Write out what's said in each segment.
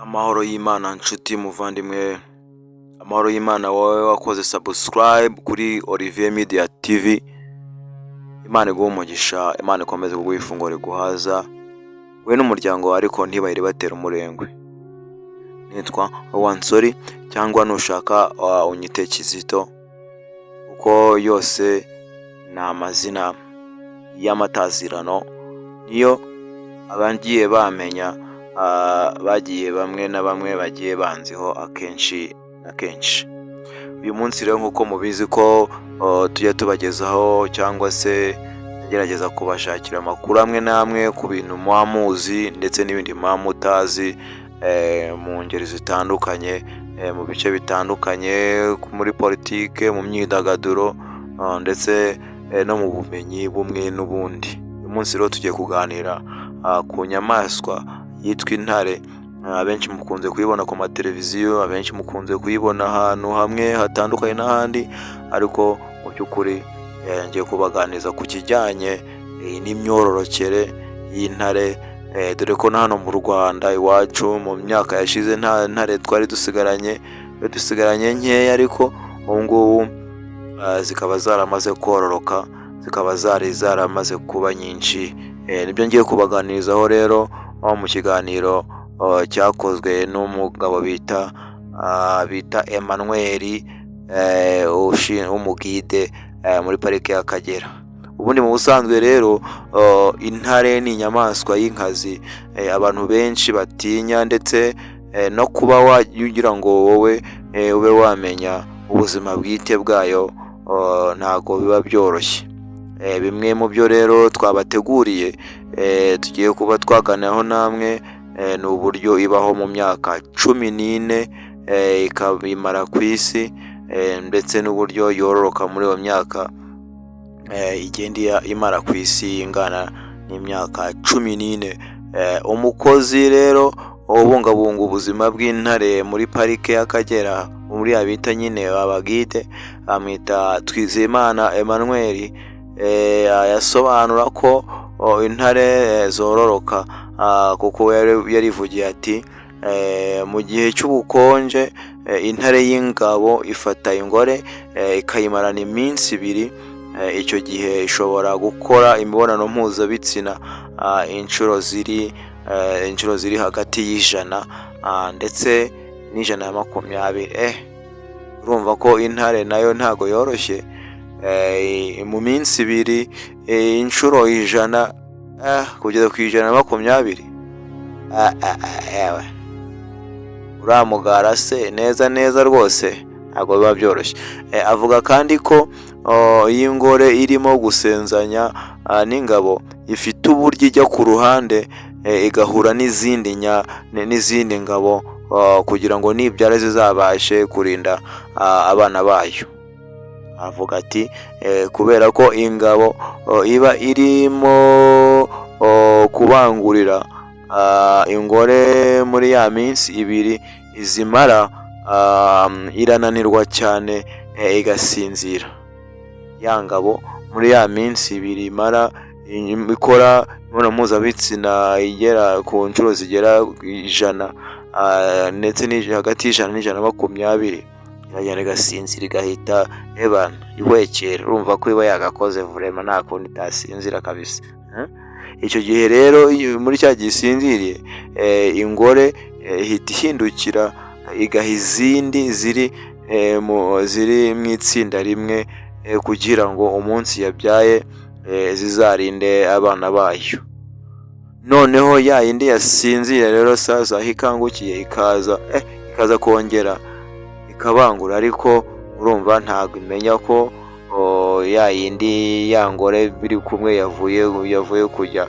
Amahoro y'Imana nshuti muvandimwe, amahoro y'Imana wowe wakoze subscribe kuri Olivier Media TV, Imana iguhe umugisha, Imana ikomeze kuguha ifunguro riguhaza we n'umuryango wawe, ariko ntibahire batera umurengwe. Nitwa Wansori cyangwa nushaka unyite Kizito, kuko yose ni amazina y'amatazirano, niyo abagiye bamenya, bagiye bamwe na bamwe bagiye banziho akenshi na kenshi. Uyu munsi rero, nk'uko mubizi ko tujya tubagezaho cyangwa se ngerageza kubashakira amakuru amwe n'amwe ku bintu muba muzi ndetse n'ibindi muba mutazi, mu ngeri zitandukanye, mu bice bitandukanye, muri politike, mu myidagaduro, ndetse no mu bumenyi bumwe n'ubundi. Uyu munsi rero tugiye kuganira ku nyamaswa yitwa intare. Abenshi mukunze kuyibona ku mateleviziyo, abenshi mukunze kuyibona ahantu hamwe hatandukanye n'ahandi, ariko mu by'ukuri ngiye kubaganiriza ku kijyanye n'imyororokere y'intare, dore ko na hano mu Rwanda iwacu mu myaka yashize nta ntare twari dusigaranye, twari dusigaranye nkeya, ariko ubu ngubu zikaba zaramaze kororoka, zikaba zari zaramaze kuba nyinshi. Nibyo ngiye kubaganirizaho rero mu kiganiro cyakozwe n'umugabo bita Emmanuel, w'umuguide muri Parike y'Akagera. Ubundi mu busanzwe rero, intare ni inyamaswa y'inkazi abantu benshi batinya, ndetse no kuba wagira ngo wowe ube wamenya ubuzima bwite bwayo ntabwo biba byoroshye. Bimwe mu byo rero twabateguriye, tugiye kuba twaganiraho namwe, ni uburyo ibaho mu myaka 14 ikabimara ku isi, ndetse n'uburyo yororoka muri iyo myaka igenda imara ku isi ingana n'imyaka 14. Umukozi rero ubungabunga ubuzima bw'intare muri Parike y'Akagera, muri bita nyine abaguide, bamwita Twizeyimana Emmanuel, yasobanura ko intare zororoka, kuko yarivugiye ati: "Mu gihe cy'ubukonje intare y'ingabo ifata ingore ikayimarana iminsi 2. Icyo gihe ishobora gukora imibonano mpuzabitsina inshuro ziri hagati y'100 ndetse n'120." Urumva ko intare nayo ntago yoroshye. Mu minsi 2 inshuro 100 kugeza ku 120, yewe uriya mugara se neza neza rwose ntabwo biba byoroshye. Avuga kandi ko iyo ingore irimo gusenzanya n'ingabo, ifite uburyo ijya ku ruhande igahura n'izindi ngabo kugira ngo nibyara zizabashe kurinda abana bayo. Avuga ati: "Kubera ko ingabo iba irimo kubangurira ingore muri ya minsi 2 izimara, irananirwa cyane igasinzira." Ya ngabo muri ya minsi 2 imara ikora imibonano mpuzabitsina igera ku nshuro zigera 100, ndetse hagati y'100 n'120, iragenda igasinzira, igahita ebana ihwekera. Urumva ko iba yagakoze vraiment, nta kundi itasinzira kabisa. Icyo gihe rero, muri cya gihe isinziriye, ingore ihita ihindukira igaha izindi ziri mu itsinda rimwe, kugira ngo umunsi yabyaye zizarinde abana bayo. Noneho ya yindi yasinziriye rero, sasa aho ikangukiye ikaza kongera ikabangura, ariko urumva ntabwo imenya ko ya yindi, ya ngore biri kumwe yavuye kujya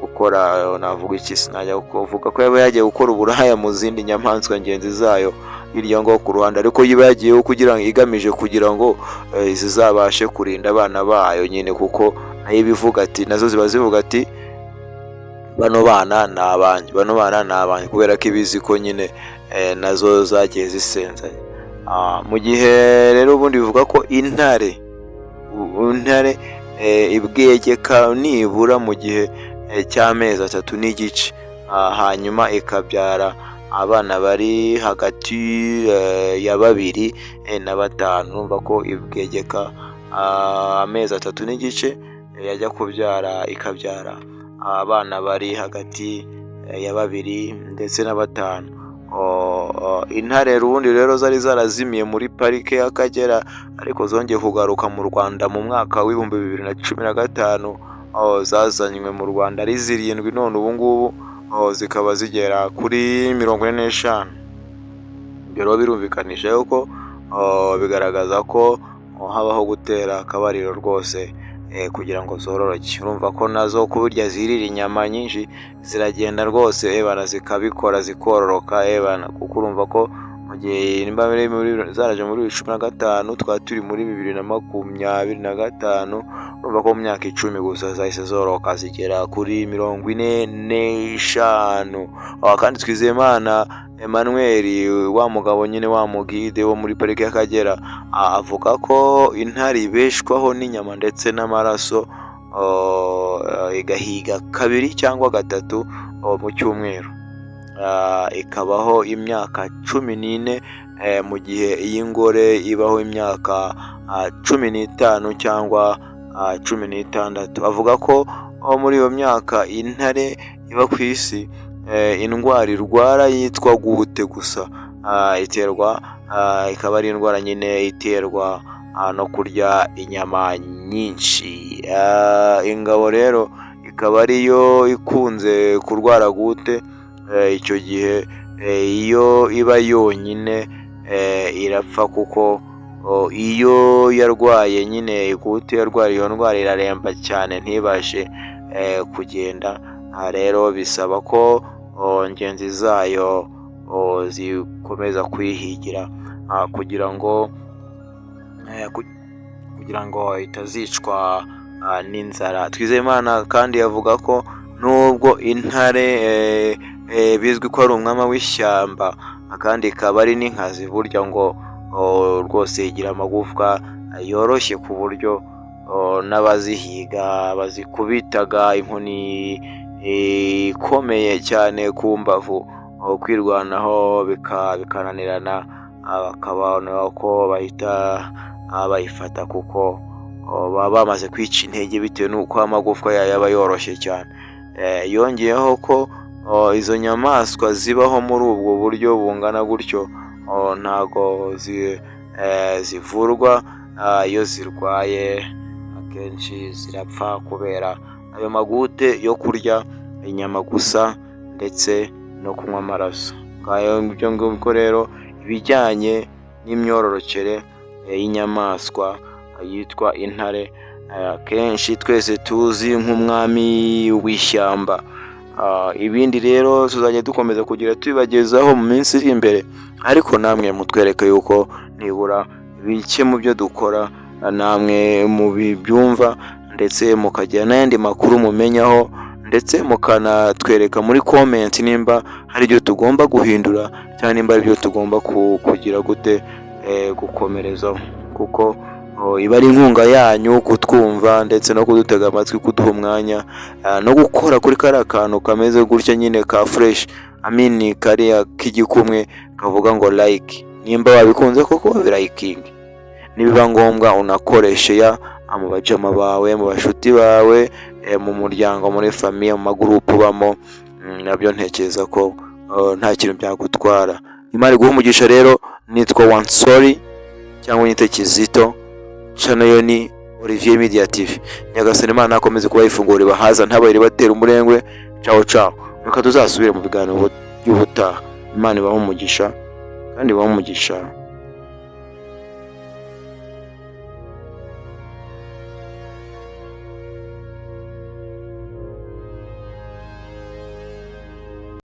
gukora, navuga iki, sinajya kuvuga ko yaba yagiye gukora uburaya mu zindi nyamaswa ngenzi zayo hirya ngo ku ruhande, ariko iba yagiyeho kugira ngo igamije kugira ngo zizabashe kurinda abana bayo nyine, kuko nayo iba ivuga ati, nazo ziba zivuga ati: "Bano bana ni abanjye, bano bana ni abanjye," kubera ko ibizi ko nyine nazo zagiye zisenzanya. Mu gihe rero ubundi bivuga ko intare ibwegeka nibura mu gihe cy'amezi 3 n'igice, hanyuma ikabyara. abana bari hagati ya 2 na 5. Urumva ko ibwegeka amezi 3.5, yajya kubyara ikabyara abana bari hagati ya 2 ndetse na 5. Intare ubundi rero zari zarazimiye muri Parike y'Akagera, ariko zongeye kugaruka mu Rwanda mu mwaka wa 2015. Zazanywe mu Rwanda ari 7, none ubu ngubu zikaba zigera kuri 45. Ibyo rero birumvikanisha yuko bigaragaza ko habaho gutera akabariro rwose kugira ngo zororoke. Urumva ko nazo burya zirira inyama nyinshi, ziragenda rwose ebana zikabikora, zikororoka ebana, kuko urumva ko mu gihe nimba zaraje muri 2015, twaba turi muri 2025, urumva ko mu myaka 10 gusa zahise zororoka zigera kuri 45. Kandi Twizeyimana Emmanuel, wa mugabo nyine, wa muguide wo muri Parike y'Akagera, avuga ko intare ibeshwaho n'inyama ndetse n'amaraso, igahiga kabiri cyangwa gatatu mu cyumweru, ikabaho imyaka 14, mu gihe iy'ingore ibaho imyaka 15 cyangwa 16. Avuga ko muri iyo myaka intare iba ku isi, indwara irwara yitwa goutte gusa, iterwa ikaba ari indwara nyine iterwa no kurya inyama nyinshi. Ingabo rero ikaba ariyo ikunze kurwara goutte. Icyo gihe iyo iba yonyine irapfa, kuko iyo yarwaye nyine goutte, yarwaye iyo ndwara, iraremba cyane ntibashe kugenda. Aha rero bisaba ko ngenzi zayo zikomeza kuyihigira kugira ngo itazicwa n'inzara. Twizeyimana kandi avuga ko nubwo intare bizwi ko ari umwami w'ishyamba kandi ikaba ari n'inkazi, burya ngo rwose igira amagufwa yoroshye, ku buryo n'abazihiga bazikubitaga inkoni ikomeye cyane ku mbavu, kwirwanaho bikananirana, bakabona ko bahita bayifata, kuko baba bamaze kwica intege bitewe n'uko amagufwa yayo aba yoroshye cyane. Yongeyeho ko izo nyamaswa zibaho muri ubwo buryo bungana gutyo ntago zivurwa. Iyo zirwaye akenshi zirapfa kubera ayo magoutte yo kurya inyama gusa ndetse no kunywa amaraso. Ngayo ibyo ngibyo rero, ibijyanye n'imyororokere y'inyamaswa yitwa intare, akenshi twese tuzi nk'umwami w'ishyamba. Ibindi rero tuzajya dukomeza kugira tubibagezaho mu minsi iri imbere, ariko namwe mutwereke yuko nibura bike mu byo dukora namwe mubibyumva, ndetse mukagira n'ayandi makuru mumenyaho, ndetse mukanatwereka muri comment nimba hari ibyo tugomba guhindura cyangwa nimba hari ibyo tugomba kugira gute, gukomerezaho, kuko iba ari inkunga yanyu kutwumva ndetse no kudutega amatwi, kuduha umwanya no gukora kuri kariya kantu kameze gutya nyine ka flèche amini, kariya k'igikumwe kavuga ngo "like". Nimba wabikunze koko, birayikinge, nibiba ngombwa unakoreshe ya mu bajama bawe, mu bashuti bawe, mu muryango, muri famille, mu magurupe ubamo. Nabyo ntekereza ko nta kintu byagutwara. Imana iguhe umugisha. Rero nitwa Wansori cyangwa unyite Kizito, channel yo ni Olivier Media TV. Nyagasani Imana akomeze kubaha ifunguro ribahaza, ntabaye ribatera umurengwe. Ciao ciao, reka tuzasubire mu biganiro by'ubutaha. Imana ibahe umugisha kandi ibahe umugisha.